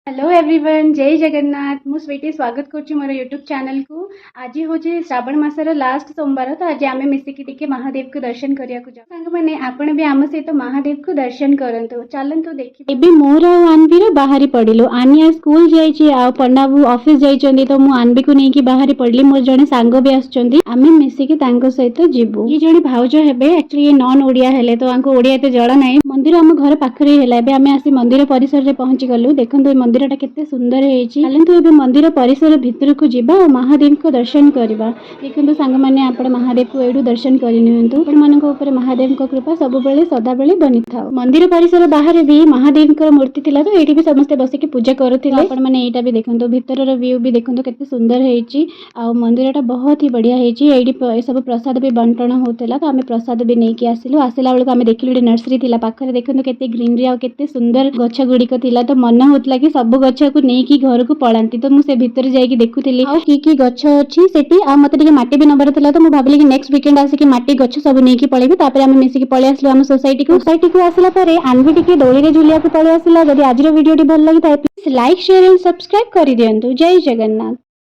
Hello everyone, ଜୟ ଜଗନ୍ନାଥ। ମୁଁ ସ୍ୱୀଟି, ସ୍ୱାଗତ କରୁଛି ମୋର ୟୁଟ୍ୟୁବ୍ ଚ୍ୟାନେଲକୁ। ଆଜି ହେଉଛି ଶ୍ରାବଣ ମାସର ଲାଷ୍ଟ ସୋମବାର। ତ ଆଜି ଆମେ ମିଶିକି ଟିକେ ମହାଦେବକୁ ଦର୍ଶନ କରିବାକୁ ଯାଉ। ସାଙ୍ଗମାନେ, ଆପଣ ବି ଆମ ସହିତ ମହାଦେବକୁ ଦର୍ଶନ କରନ୍ତୁ। ଚାଲନ୍ତୁ ଦେଖିବା। ଏବେ ମୋର ଆଉ ଆନବିର ବାହାରି ପଡ଼ିଲୁ। ଆନିଆ ସ୍କୁଲ ଯାଇଛି ଆଉ ପନ୍ନାବୁ ଅଫିସ ଯାଇଛନ୍ତି, ତ ମୁଁ ଆନବିକୁ ନେଇକି ବାହାରି ପଡ଼ିଲି। ମୋର ଜଣେ ସାଙ୍ଗ ବି ଆସୁଛନ୍ତି, ଆମେ ମିଶିକି ତାଙ୍କ ସହିତ ଯିବୁ। ଇଏ ଜଣେ ଭାଉଜ ହେବେ। ଆକ୍ଚୁଆଲି ଇଏ ନନ୍ ଓଡ଼ିଆ ହେଲେ, ତ ଆଙ୍କୁ ଓଡ଼ିଆ ଏତେ ଜଣା ନାହିଁ। ମନ୍ଦିର ଆମ ଘର ପାଖରେ ହିଁ ହେଲା। ଏବେ ଆମେ ଆସି ମନ୍ଦିର ପରିସରରେ ପହଞ୍ଚି ଗଲୁ। ଦେଖନ୍ତୁ, ଏ ମନ୍ଦିରଟା କେତେ ସୁନ୍ଦର ହେଇଛି। ଚାଲନ୍ତୁ, ଏବେ ମନ୍ଦିର ପରିସର ଭିତରକୁ ଯିବା ଆଉ ମହାଦେବଙ୍କ ଦର୍ଶନ କରିବା। ଦେଖନ୍ତୁ ସାଙ୍ଗମାନେ, ଆପଣ ମହାଦେବକୁ ଏଇଠୁ ଦର୍ଶନ କରିନିଅନ୍ତୁ। ଆପଣମାନଙ୍କ ଉପରେ ମହାଦେବଙ୍କ କୃପା ସବୁବେଳେ ସଦାବେଳେ ବନିଥାଉ। ମନ୍ଦିର ପରିସର ବାହାରେ ବି ମହାଦେବଙ୍କର ମୂର୍ତ୍ତି ଥିଲା, ତ ଏଇଠି ବି ସମସ୍ତେ ବସିକି ପୂଜା କରୁଥିଲେ। ଆପଣମାନେ ଏଇଟା ବି ଦେଖନ୍ତୁ, ଭିତରର ଭ୍ୟୁ ବି ଦେଖନ୍ତୁ, କେତେ ସୁନ୍ଦର ହେଇଛି ଆଉ ମନ୍ଦିରଟା ବହୁତ ହି ବଢ଼ିଆ ହେଇଛି। ଏଇଠି ଏସବୁ ପ୍ରସାଦ ବି ବଣ୍ଟନ ହଉଥିଲା, ତ ଆମେ ପ୍ରସାଦ ବି ନେଇକି ଆସିଲୁ। ଆସିଲା ବେଳକୁ ଆମେ ଦେଖିଲୁ ଏଠି ନର୍ସରୀ ଥିଲା ପାଖରେ। ଦେଖନ୍ତୁ, କେତେ ଗ୍ରିନରୀ ଆଉ କେତେ ସୁନ୍ଦର ଗଛ ଗୁଡ଼ିକ ଥିଲା। ତ ମନ ହଉଥିଲା କି ସବୁ ଗଛକୁ ନେଇକି ଘରକୁ ପଳାନ୍ତି। ତ ମୁଁ ସେ ଭିତରେ ଯାଇକି ଦେଖୁଥିଲି ଆଉ କି କି ଗଛ ଅଛି ସେଠି। ଆଉ ମତେ ଟିକେ ମାଟି ବି ନବାର ଥିଲା, ତ ମୁଁ ଭାବିଲି କି ନେକ୍ସଟ ୱିକେଣ୍ଡ ଆସିକି ମାଟି, ଗଛ ସବୁ ନେଇକି ପଳେଇବି। ତାପରେ ଆମେ ମିଶିକି ପଳେଇ ଆସିଲୁ ଆମ ସୋସାଇଟିକୁ। ସୋସାଇଟିକୁ ଆସିଲା ପରେ ଆନ୍ଭି ଟିକେ ଦୋଳିରେ ଝୁଲିବାକୁ ପଳେଇ ଆସିଲା। ଯଦି ଆଜିର ଭିଡ଼ିଓଟି ଭଲ ଲାଗିଥାଏ, please like, share and subscribe କରିଦିଅନ୍ତୁ। ଜୟ ଜଗନ୍ନାଥ।